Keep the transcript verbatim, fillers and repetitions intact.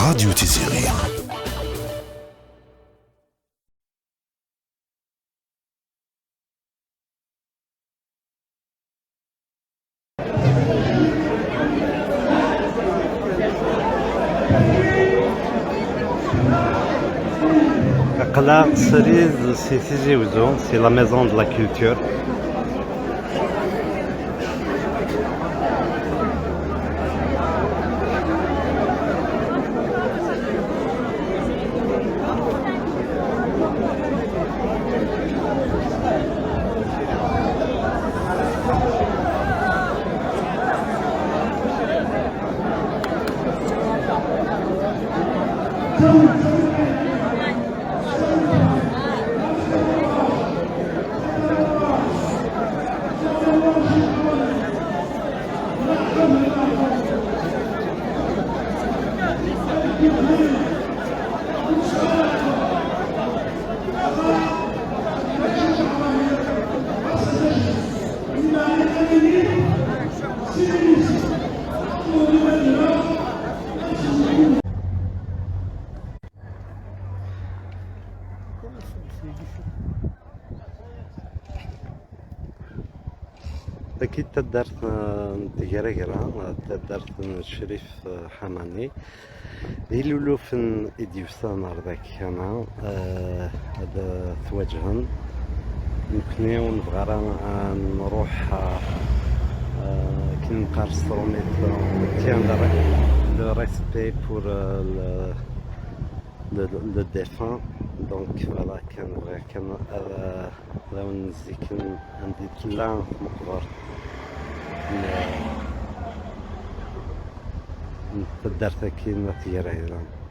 Radio Tiziri. Aql-aɣ srid si Tizi Uzzu, si la Maison de la Culture. Tagi d taddart, eh, n Tgaragra, eh, taddart n Crif, eh, Ḥamani. D ilulufen i d-yusan ar dakana, eh, ad twaǧhen. Nekni ur nebɣi ara ad nruḥ, eh, eh, akken neqqar s trumit, eh, on tient le, le respect pour, eh, le, le, le défunt. Donc voilà, kan bɣiɣ kan ad, ad awen-nziken anda i tella tmeqbert n, n taddart-agi n At Garagra.